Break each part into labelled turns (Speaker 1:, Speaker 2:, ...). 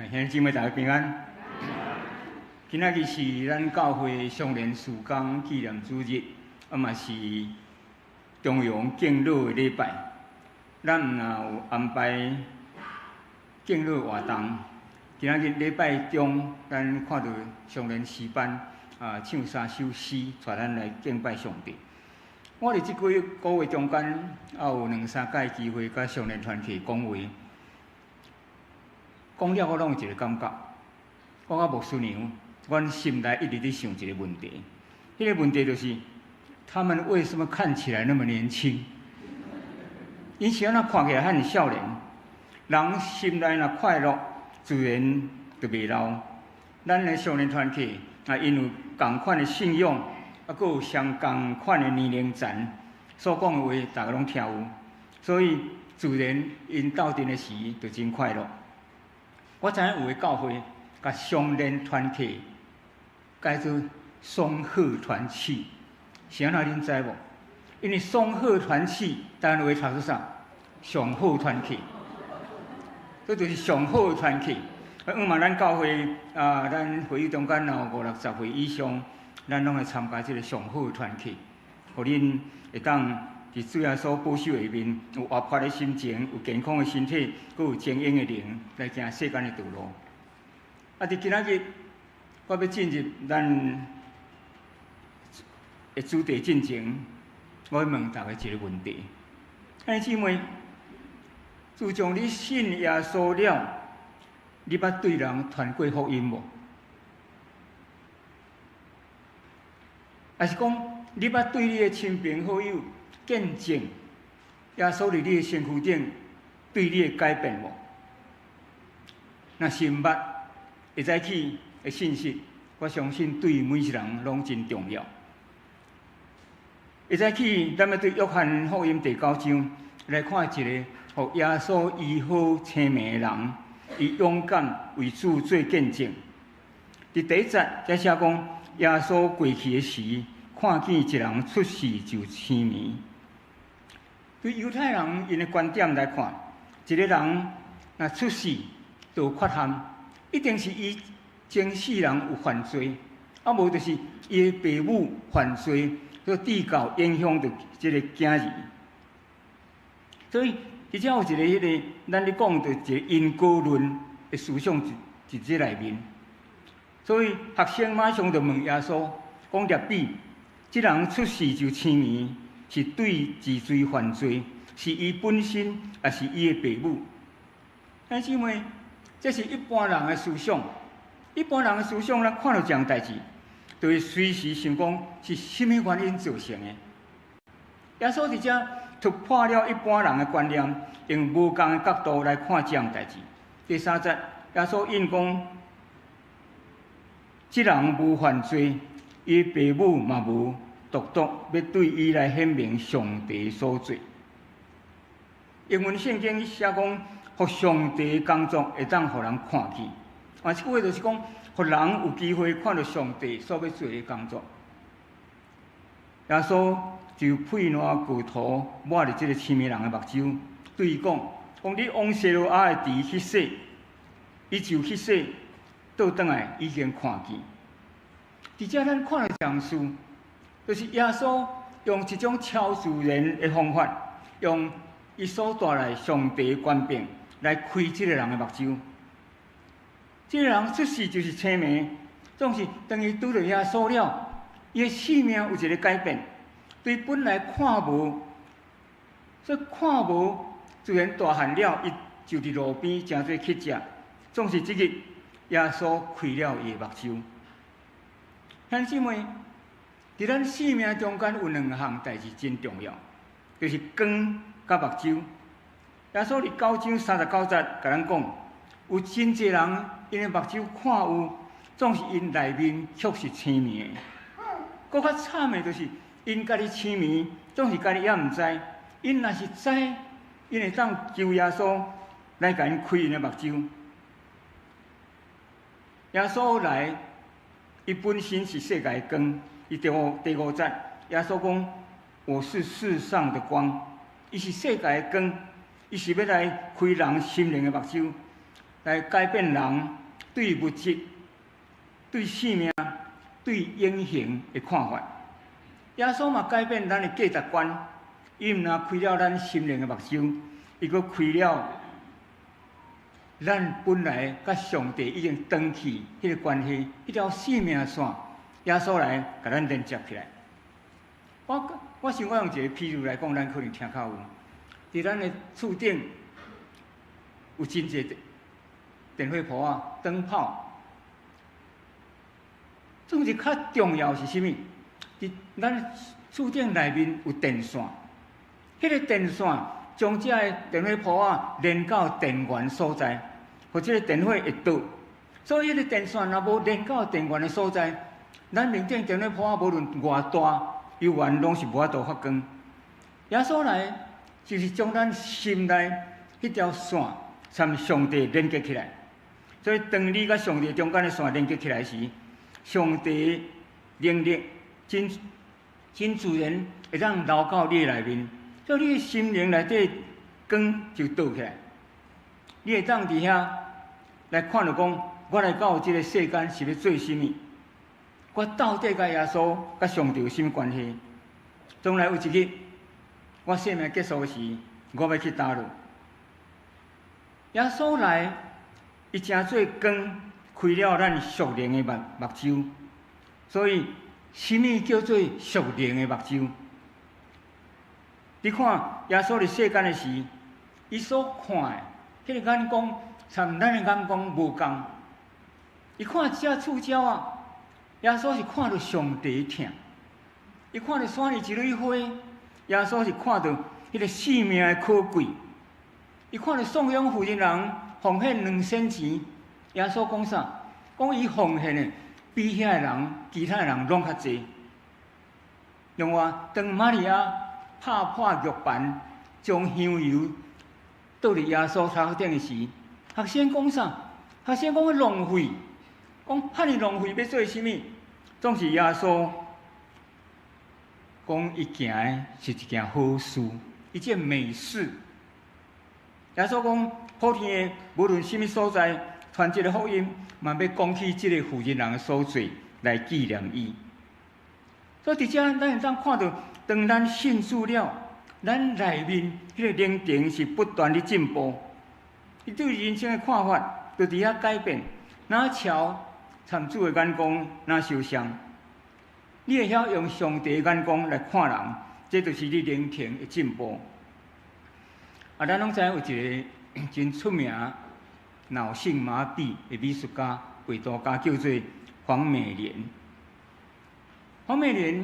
Speaker 1: 兄弟姊妹大家平安。今仔日是咱教會相連事工紀念主日，啊嘛是重陽敬老的禮拜。咱毋若有安排敬老活動。今仔日禮拜中，咱看著相連詩班啊唱三首詩，帶咱來敬拜上帝。我佇這幾個月中間，也有兩三擺機會佮相連團體講話。講了，我攏有一個感覺，我佮牧師娘，阮心內一直佇想一個問題。彼個問題就是，他們為什麼看起來那麼年輕？𪜶是按怎看起來遐爾少年？人心內若快樂，自然就袂老。咱的少年團體啊，𪜶有仝款的信仰，啊，閣有相仝款的年齡層，所講的話，逐家攏聽有，所以自然𪜶鬥陣的時就真快樂。我知影有的教會，共相連團契改做松鶴團契，是按怎恁知無？因為松鶴團契，台灣話讀做啥？上好團契，這就是上好團契。啊，嘛，咱教會啊，咱會友中間有五六十歲以上，咱攏會參加這个上好團契，予恁會當佇主耶穌保守下面，有活潑的心情，有健康的身體，閣有精英的靈，來行世間的道路。啊，佇今仔日，我欲進入咱的主題進前，我欲問大家一个問題：兄弟姊妹，自從你信耶穌了，你捌對人傳過福音無？抑是講，你捌對你的親朋好友見證耶穌佇你的身軀頂對你的改變無？若是毋捌，會早起的信息，我相信對每一人攏真重要。會早起，咱欲對約翰福音第九章來看一个予耶穌醫好青盲的人，伊勇敢為主做見證。佇第一節才寫講，耶穌過去的時，看見一人出世就青盲。對猶太人𪜶的觀點來看，一个人若出世就有缺陷，一定是伊前世人有犯罪，啊無就是伊的爸母犯罪，所以導致影響著這个囝兒。所以，佇遮有一个彼个，咱咧講著一个因果論的思想佇這內面。所以學生馬上就問耶穌，講拉比，這人出世就青盲，是對是誰犯罪？是伊本身，抑是伊的爸母？兄姊妹，這是一般人的思想。一般人的思想，咱看著這項代誌，就會隨時想講是啥物原因造成的。耶穌佇遮突破了一般人的觀念，用無仝的角度來看這項代誌。第三節，耶穌應講：這人無犯罪，伊爸母嘛無，獨獨欲對伊來顯明上帝所做。英文聖經寫講，予上帝工作會當予人看見。啊，這句話就是講，予人有機會看著上帝所欲做的工作。耶穌就屁瀾糊塗抹佇這个青盲人的目睭，對伊講：講你往西羅亞的池去洗，伊就去洗，倒轉來已經看見。佇遮咱看著一項事，就是耶穌用一種超自然的方法，用伊所帶來上帝權柄來開這个人的目睭。這个人出世就是青盲，總是當伊拄著耶穌了，伊的生命有一个改變。對本來看無，所以看無，自然大漢了，伊就佇路邊成做乞食。總是這日，耶穌開了伊的目睭。兄姊妹，佇咱生命中間有兩項代誌真重要，就是光佮目睭。耶穌佇九章三十九節共咱講，有真濟人𪜶的目睭看有，總是𪜶內面卻是青盲的。閣較慘的就是，𪜶家己青盲，總是家己猶毋知。𪜶若是知，𪜶會當求耶穌來共𪜶開𪜶的目睭。耶穌來，伊本身是世界的光。伊第五節，耶穌講：我是世上的光。伊是世界的光，伊是欲來開人心靈的目睭。來改變人對物質、對生命、對永恆的看法。耶穌嘛改變咱的價值觀，伊毋但開了咱心靈的目睭，伊閣開了咱本來佮上帝已經斷去彼个關係，彼條生命線，耶穌來共咱連接起來。我想我用一个譬喻來講，咱可能聽較有。佇咱的厝頂有真濟電火泡仔、燈泡，總是較重要是啥物？佇咱厝頂內面有電線，彼个電線將這个電火泡仔連到電源所在，予這个電火會導。所以，彼个電線若無連到電源的所在，咱面頂電火泡仔無論偌大，猶原攏是無法度發光。耶穌來就是將咱心內彼條線參上帝連結起來。所以，當你佮上帝中間的線連結起來時，上帝能力真真自然會當流到你的內面，所以你的心靈內底光就照起來。你會當佇遐來看著講，我來到這个世間是欲做啥物？我到底佮耶穌、佮上帝有啥物關係？將來有一日，我生命結束時，我欲去佗落？耶穌來，伊成做光，開了咱屬靈的目睭。所以，啥物叫做屬靈的目睭？你看耶穌佇世間的時，伊所看的，彼个眼光，參咱的眼光無仝。伊看這觸鳥仔，耶穌是看著上帝疼。伊看著山裡一蕊花，耶穌是看著彼個生命的可貴。伊看著送養婦人人奉獻2仙錢，耶穌講啥？講伊奉獻的比遐个人、其他的人攏較濟。另外，當瑪利亞拍破玉盤，將香油倒佇耶穌頭殼頂的時，學生講啥？學生講浪費，講遐爾浪費欲做啥物？總是耶穌講伊行的是一件好事，一件美事。耶穌講，普天的無論啥物所在，傳這个福音，嘛欲講起這个婦人人的所做來紀念伊。所以佇遮，咱會當看著，當咱信主了，咱內面彼个靈程是不斷咧進步，伊對人生的看法就佇遐改變。若撨參主的眼光若相像，你會曉用上帝的眼光來看人，這就是你靈程的進步。啊，咱攏知影有一个真出名腦性麻痹的美術家、畫圖家，叫做黃美蓮。黃美蓮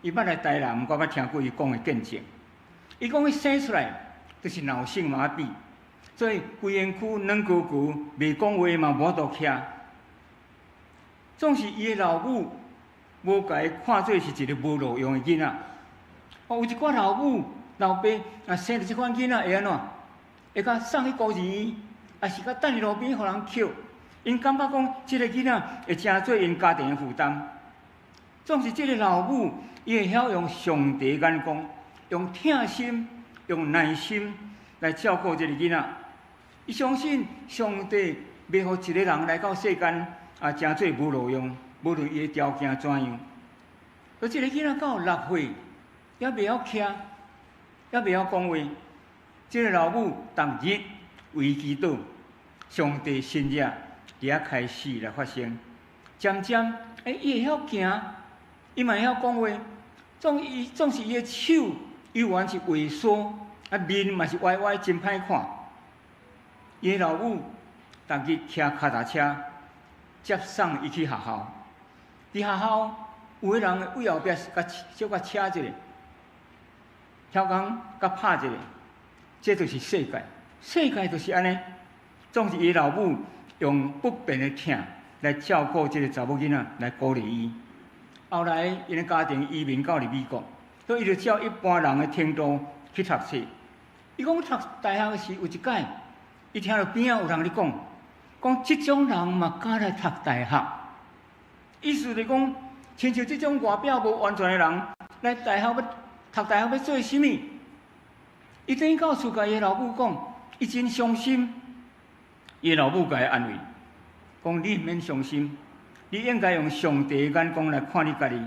Speaker 1: 伊捌來台南，我捌聽過伊講的見證。伊講伊生出來就是腦性麻痹，所以規身軀軟糊糊，袂講話嘛無法度徛。總是伊的老母無共伊看做是一个無路用的囡仔。哦，有一寡老母、老爸啊，生著這款囡仔會按怎？會共送去孤兒院，抑是共擲佇路邊予人抾？𪜶感覺講，這个囡仔會成做𪜶家庭的負擔。總是這个老母，伊會曉用上帝眼光，用疼心、用耐心來照顧這个囡仔。伊相信上帝袂予一个人來到世間啊，成做無路用，無論伊的條件怎樣。所以這个囡仔到6歲，猶袂曉徛，猶袂曉講話。這个老母逐日為伊祈禱，上帝神蹟佇遐開始來發生。漸漸，伊會曉行，伊嘛會曉講話。總是伊的手猶原是萎縮，啊面嘛是歪歪，真歹看。伊的老母逐日騎跤踏車接送伊去學校。佇學校有的人位後壁共小可車一下，超工共拍一下，這就是世界。世界就是按呢，總是伊老母用不變的疼來照顧這个查某囡仔，來鼓勵伊。後來，𪜶的家庭移民到佇美國，所以伊就照一般人的程度去讀冊。伊講讀大學時有一擺，伊聽著邊仔有人咧講，講這種人嘛敢來讀大學，意思就是講，親像這種外表無完全的人來大學欲讀大學欲做啥物？伊轉到厝，共伊老母講，伊真傷心。伊老母共伊安慰，講你毋免傷心，你應該用上帝的眼光來看你家己，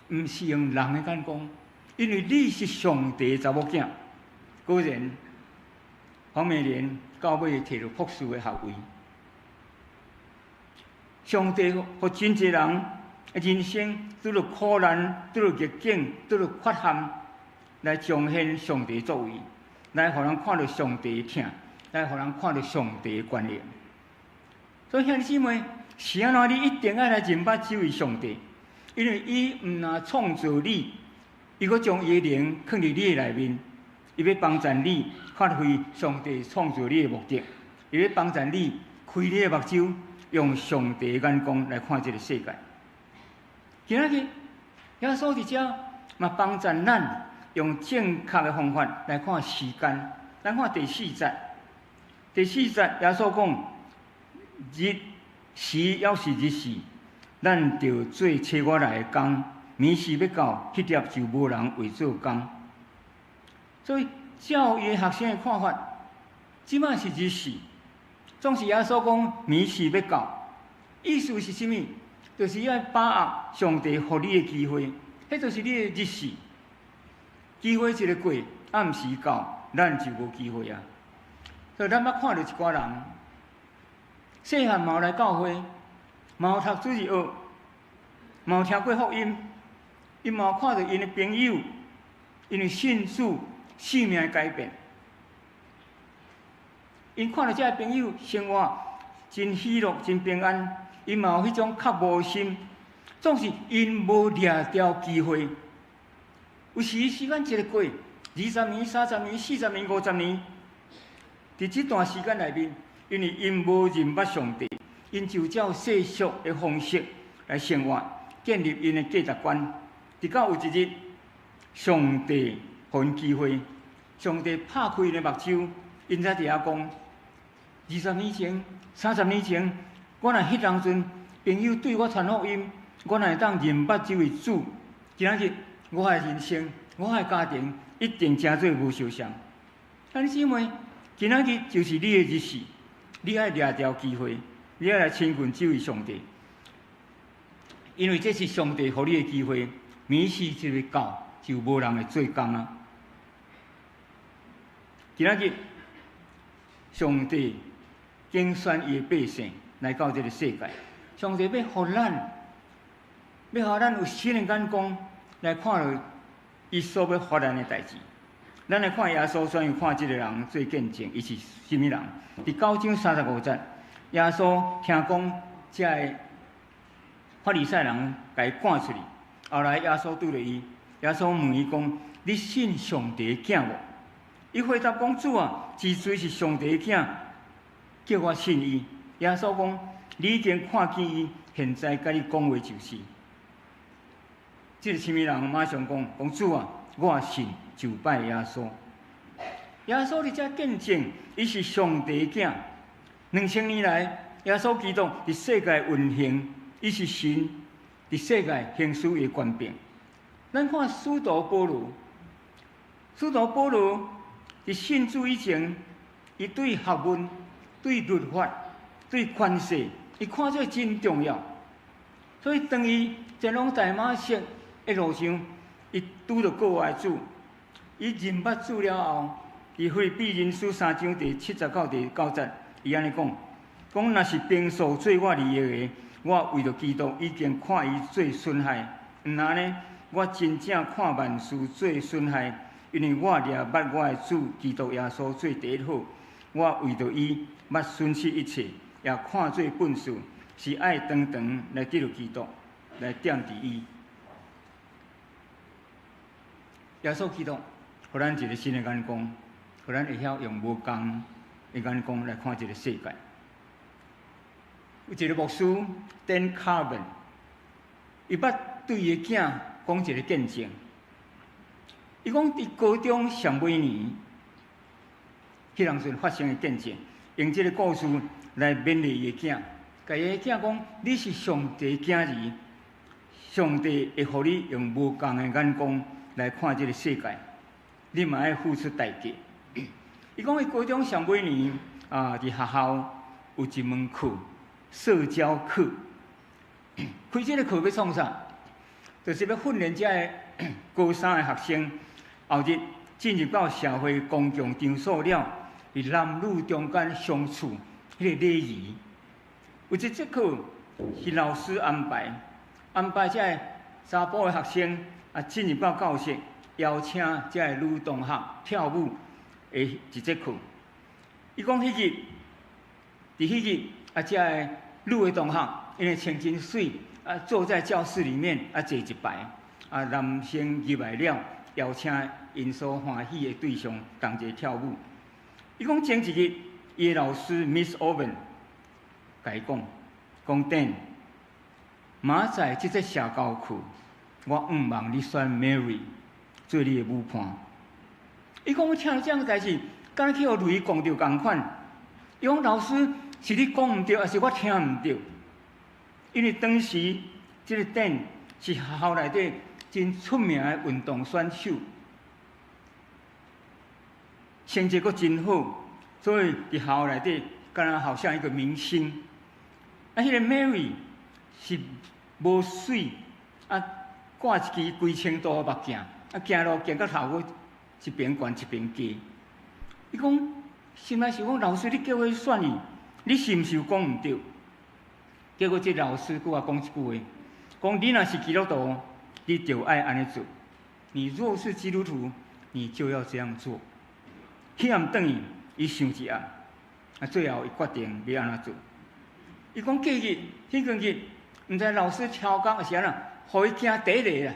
Speaker 1: 毋是用人的眼光，因為你是上帝的查某囝。果然，黃美蓮到尾摕著博士的學位。上帝予真濟人人生拄著苦難、拄著逆境、拄著缺陷，來彰顯上帝作為，來予人看著上帝的疼，來予人看著上帝的關懷。所以兄弟姊妹，是按怎你一定愛來認捌這位上帝，因為伊毋但創造你，伊閣將伊的靈囥佇你的內面，伊欲幫助你發揮上帝創造你的目的，伊欲幫助你開你的目睭，用上帝的眼光來看這个世界。今仔日耶穌佇遮嘛幫助咱用正確的方法來看時間。咱看第四節，第四節耶穌講：日時猶是日時，咱著做差我來的工。暝時欲到，彼粒就無人會做工。所以照伊學生的看法，這馬是日時。總是耶穌講暝時欲到，意思是啥物？就是愛把握上帝予你的機會，彼就是你的日時。機會一个過，暗時到，咱就無機會啊。所以咱捌看著一寡人，細漢嘛有來教會，嘛有讀主日學，嘛有聽過福音，伊嘛有看著𪜶的朋友，因為信主生命的改變。𪜶看著這个朋友生活真喜樂、真平安，伊嘛有彼種渴慕心，總是𪜶無掠著機會。有時時間一个過，20年、30年、40年、50年，佇這段時間內面，因為𪜶無認捌上帝，𪜶就照世俗的方式來生活，建立𪜶的價值觀。直到有一日，上帝予𪜶機會，上帝拍開𪜶的目睭，𪜶才佇遐講：20年前、30年前，我若彼當陣朋友對我傳福音，我若會當認捌這位主，今仔日我的人生、我的家庭一定成做無相仝。兄弟姊妹，今仔日就是你的日時，你愛掠著機會，你愛來親近這位上帝，因為這是上帝予你的機會。暝時一到，就無人會做工啊！今仔日，上帝揀選伊的百姓來到這个世界，上帝欲予咱，欲予咱有新的眼光來看著伊所欲予咱的代誌。咱來看耶穌怎樣看這个人做見證，伊是啥物人？佇9章35節，耶穌聽講這个法利賽人共伊趕出去，後來耶穌拄著伊，耶穌問伊講：你信上帝的囝無？伊回答講：主啊，是誰是上帝的囝？叫我信伊。耶穌講：你已經看見伊，現在佮你講話就是。這个啥物人馬上講：講主啊，我信，就拜耶穌。耶穌佇遮見證，伊是上帝的囝。2000年來，耶穌基督佇世界運行，伊是神佇世界行使伊的權柄。咱看使徒保羅，使徒保羅佇信主以前，伊對學問、對律法、對權勢，伊看做真重要。所以當伊前往大馬色的路上，伊拄著國外主，伊認捌主了後，佇腓立比人書3章第7節到第9節，伊按呢講：講若是平素做我利益的，我為著基督已經看伊做損害；毋但按呢，我真正看萬事做損害，因為我掠捌我的主基督耶穌做第一好。我為著伊，捌損失一切，也看做糞屎，是愛長長來得著基督，來踮佇伊。耶穌基督，予咱一个新的眼光，予咱會曉用無仝的眼光來看這个世界。有一个牧師 Dan Carvin，伊捌對伊的囝講一个見證。伊講佇高中上尾年，彼當陣發生的見證，用這个故事來勉勵伊的囝，共伊的囝講：你是上帝囝兒，上帝會予你用無仝的眼光來看這个世界，你嘛愛付出代價。伊講伊高中上尾年啊，佇學校有一門課，社交課。開這個課欲創啥？就是欲訓練這个高三的學生，後日進入到社會公共場所了，佇男女中間相處彼个禮儀。有一節課是老師安排，安排這个查埔的學生啊進入到教室，邀請這个女同學跳舞的一節課。伊講彼日，佇彼日啊，這个女的同學因為穿真媠，啊，坐在教室裡面啊坐一排，啊，男生入來了，邀請𪜶所歡喜的對象同齊跳舞。伊講前一日，伊的老師 Miss Owen 共伊講，講 Dan，明仔載這節社交課，我向望你選 Mary 做你的舞伴。伊講我聽著這樣代誌，敢若去予雷摃著仝款。伊講老師是你講毋對，抑是我聽毋著？因為當時這個 Dan 是學校內底真出名的運動選手，成績閣真好，所以佇學校內底敢若好像一個明星。啊，彼個 Mary 是無媠，啊，掛一支規千度的目鏡，啊，行路行到頭閣一邊懸一邊低。伊講，心內想講，老師你叫我選伊，你是毋是有講毋對？結果這老師閣共講一句話，講你若是基督徒，你就愛按呢做。你若是基督徒，你就要這樣做。彼暗轉去，伊想一暗，啊，最後伊決定欲按怎做。伊講隔日，彼個日，毋知老師超工抑是按怎，予伊行第一个啦。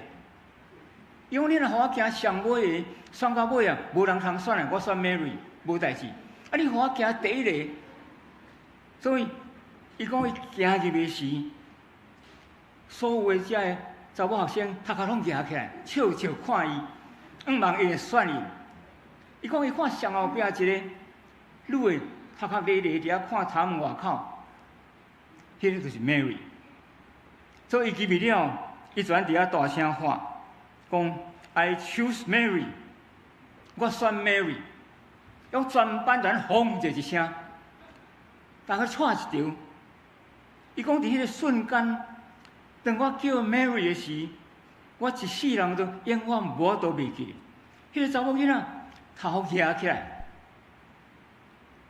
Speaker 1: 伊講你若予我行上尾的，選到尾啊，無人通選的，我選 Mary，無代誌。啊，你予我行第一个，所以伊講伊行入去時，所有的這个查某學生頭殼攏舉起來，笑笑看伊，向望伊會選伊。伊講伊看上後壁一个女的，頭殼咧咧佇遐看頭門外口，彼个就是 Mary。所以伊入去了，伊就佇遐大聲喊，講 I choose Mary，我選 Mary。用全班人轟一聲，大家掣一著。伊講佇彼个瞬間，當我叫 Mary 的時，我一世人都永遠無法度袂記。彼个查某囡仔頭舉起來，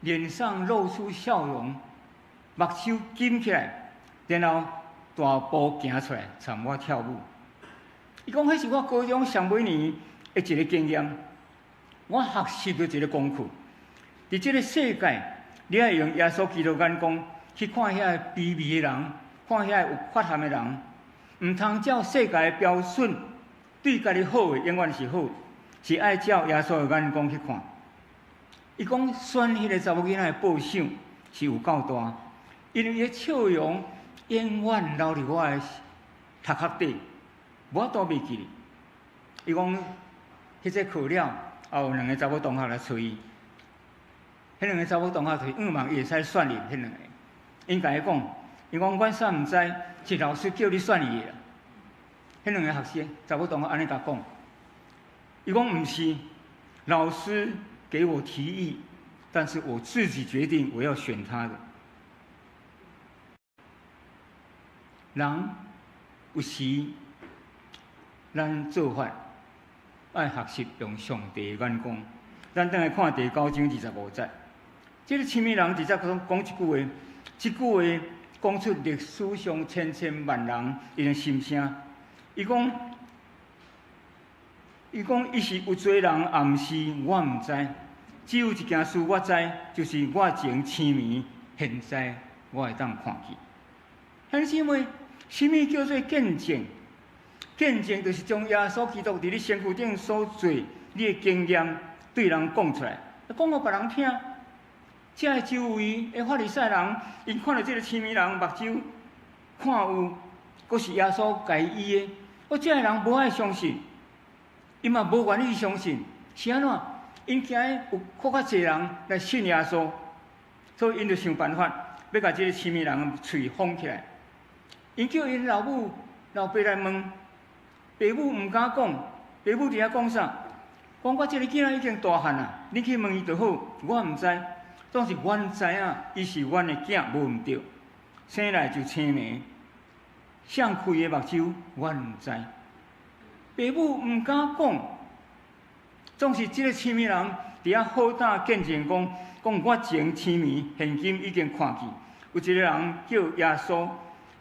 Speaker 1: 臉上露出笑容，目睭金起來，然後大步行出來，參我跳舞。伊講，彼是我高中上尾年的一個經驗，我學習著一個功課。佇這个世界，你愛用耶穌基督眼光去看遐个卑微的人，看遐个有缺陷的人，毋通照世界的標準，對家己好的永遠是好，是愛照耶穌的眼光去看。伊講選彼个查某囡仔的報賞是有夠大，因為伊的笑容永遠留佇我的頭殼底，無法度袂記得。伊講，彼節課了，後有兩个查某同學來揣伊。彼兩个查某同學就是向望伊會使選伊彼兩个。𪜶共伊講，伊講阮煞毋知是老師叫你選伊的啦。彼兩个學生查某同學按呢共講，伊講毋是，老師給我提議，但是我自己決定我要選他的。人有時，咱做法愛學習用上帝的眼光。咱轉來看第九章25節，這個痴迷人直接講講一句話，這句話講出歷史上千千萬人𪜶的心聲。伊講，伊講伊是有罪人，抑毋是我毋知。只有一件事我知，就是我前痴迷，現在我會當看見。兄弟姊妹，啥物叫做見證？見證就是將耶穌基督佇你身軀頂所做你的經驗對人講出來，講予別人聽。這个周圍的法利賽人，𪜶看著這个痴迷人目睭看有，閣是耶穌共伊醫的，哦，這个人無愛相信，伊嘛無願意相信，是按怎？𪜶驚有閣較濟人來信耶穌，所以𪜶就想辦法欲共這个痴迷人喙封起來。𪜶叫𪜶老母、老爸來問，爸母毋敢講，爸母佇遐講啥？講我這个囝仔已經大漢啦，你去問伊就好，我毋知。總是阮知影，伊是阮的囝，無毋對。生來就青盲，誰開伊的目睭，阮毋知。爸母毋敢講，總是這个青盲人佇遐好膽見證講，講我前青盲，現今已經看見。有一个人叫耶穌，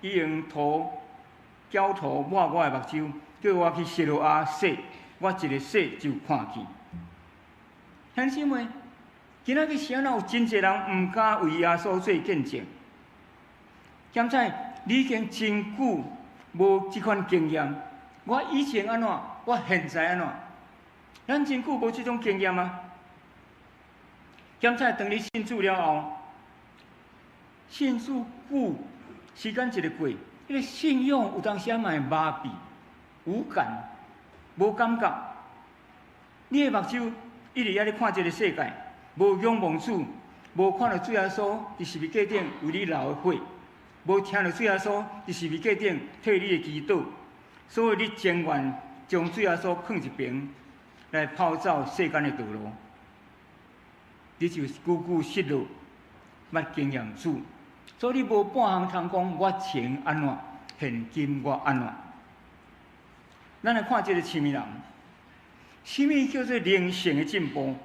Speaker 1: 伊用塗攪塗抹我的目睭，叫我去西羅亞洗，我一个洗就看見。兄弟姊妹，今仔日是按怎有真濟人毋敢為耶穌做見證？現在你已經真久無這款經驗，我以前按怎，我現在按怎？咱真久無這種經驗嗎？現在當你信主了後，信主久時間一个過，彼个信仰有當時仔嘛會麻痹、無感、無感覺。你的目睭一直遐咧看這个世界，無仰望主，無看著主耶穌佇十字架頂為你流的血，無聽著主耶穌佇十字架頂替你的祈禱，所以你情願將主耶穌囥一爿，來跑走世間的道路，你就久久失落，捌經驗主，所以你無半項通講我前按怎，現今我按怎。咱來看這个痴盲人，啥物叫做靈性的進步？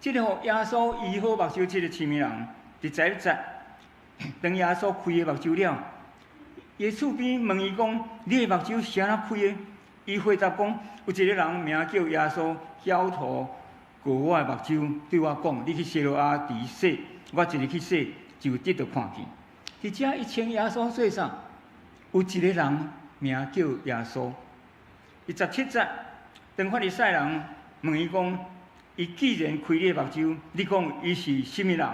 Speaker 1: 這个予耶穌醫好目睭，這个痴盲人，佇11節，當耶穌開伊目睭了，伊的厝邊問伊講：你的目睭是按怎開的？伊回答講：有一个人名叫耶穌，攪塗膏我的目睭，對我講：你去西羅亞池洗，我一日去洗，就得著看見。佇遮伊稱耶穌做啥？有一个人名叫耶穌。佇17節，當法利賽人問伊講：伊既然開你的目睭，你講伊是啥物人？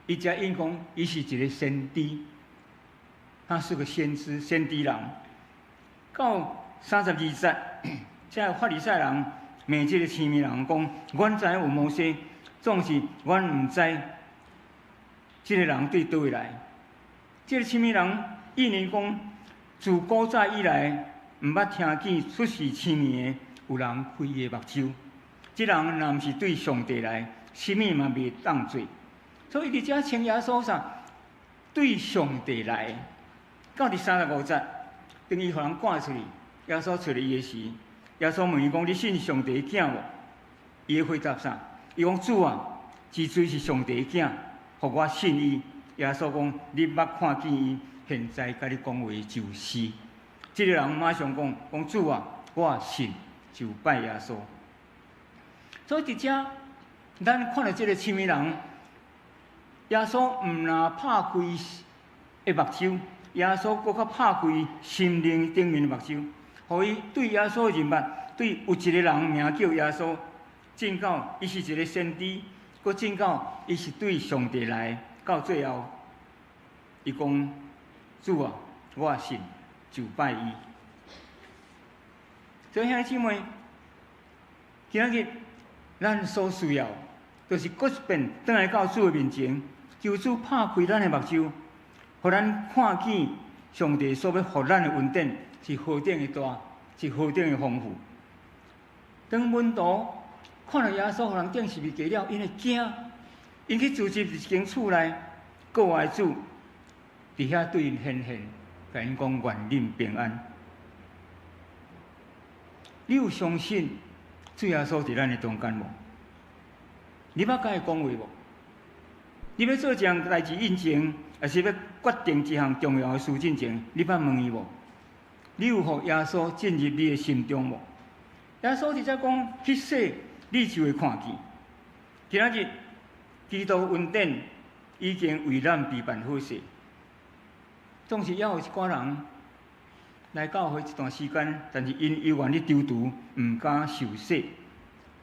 Speaker 1: 伊才應講，伊是一个先知，他是個先知，先知人。到32節，這法利賽人問這个痴盲人講：阮知影有摩西，總是阮毋知這个人對佗位來。這个痴盲人應允講：自古早以來，毋捌聽見出世痴盲的有人開伊的目睭。這人若毋是對上帝來，啥物嘛袂當做。所以佇遮稱耶穌啥？對上帝來。到佇35節，當伊予人趕出去，耶穌揣著伊的時，耶穌問伊講：你信上帝的囝無？伊會回答啥？伊講：主啊，這罪是上帝的囝，予我信伊。耶穌講：你捌看見伊，現在佮你講話就是。這个人馬上講：講主啊，我信，就拜耶穌。所以佇遮，咱看著這个痴盲人，耶穌毋若拍開的目睭，耶穌閣較拍開心靈頂面的目睭，予伊對耶穌認捌，對有一个人名叫耶穌，進到伊是一个先知，閣進到伊是對上帝來，到最後，伊講：主啊，我信，就拜伊。所以兄弟姊妹，今仔日咱所需要，就是閣一遍轉來到主的面前，求主拍開咱的目睭，予咱看見上帝所欲予咱的恩典是何等的大，是何等的豐富。當門徒看著耶穌予人釘十字架了，𪜶會驚，𪜶去聚集佇一間厝內，國外主佇遐對𪜶顯現，共𪜶講願恁平安。你有相信主耶穌佇咱的中間無？你捌共伊講話無？你欲做一項代誌進前，抑是欲決定一項重要的事進前，你捌問伊無？你有予耶穌進入你的心中無？耶穌佇遮講去洗，你就會看見。今仔日基督恩典已經為咱備辦好勢，總是猶有一寡人來教會一段時間，但是𪜶猶原咧躊躇，毋敢受洗。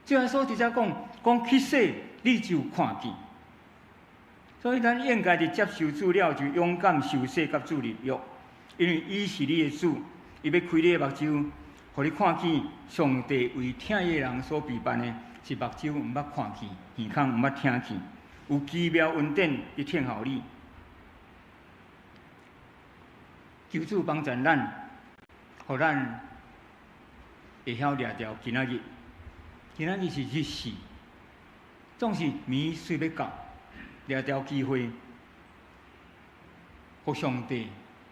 Speaker 1: 主耶穌佇遮講，講去洗，你就看見。所以咱應該佇接受主了，就勇敢受洗佮主立約，因為伊是你的主，伊欲開你的目睭，予你看見上帝為疼伊的人所備辦的，是目睭毋捌看見，耳孔毋捌聽見，有奇妙恩典佇等候你。求主幫助咱，予咱會曉掠著今仔日。今仔日是日四，總是暝雖欲到，掠著機會，予上帝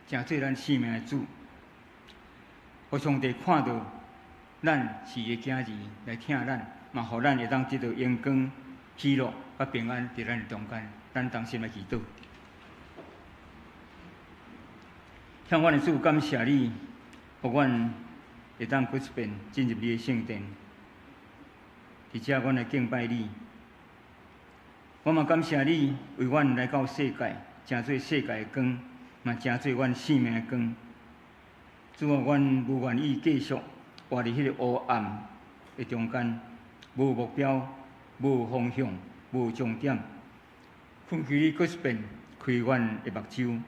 Speaker 1: 成做咱生命的主，予上帝看著咱是伊的囝兒來疼咱，嘛予咱會當得到榮光、喜樂佮平安佇咱的中間。咱同心來祈禱。向阮的主感謝你，予阮會當閣一遍進入你的聖殿，佇遮阮來敬拜你。我嘛感謝你為阮來到世界，成做世界的光，嘛成做阮生命的光。主啊，阮無願意繼續活佇彼个烏暗的中間，無目標、無方向、無終點。懇求你閣一遍開阮的目睭，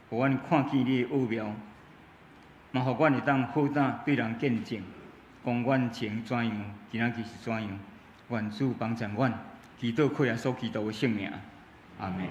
Speaker 1: 予阮看見你的奧妙，嘛予阮會當好膽對人見證，講阮前怎樣，今仔日是怎樣。願主幫贊阮，祈禱靠耶穌基督的聖名，阿門。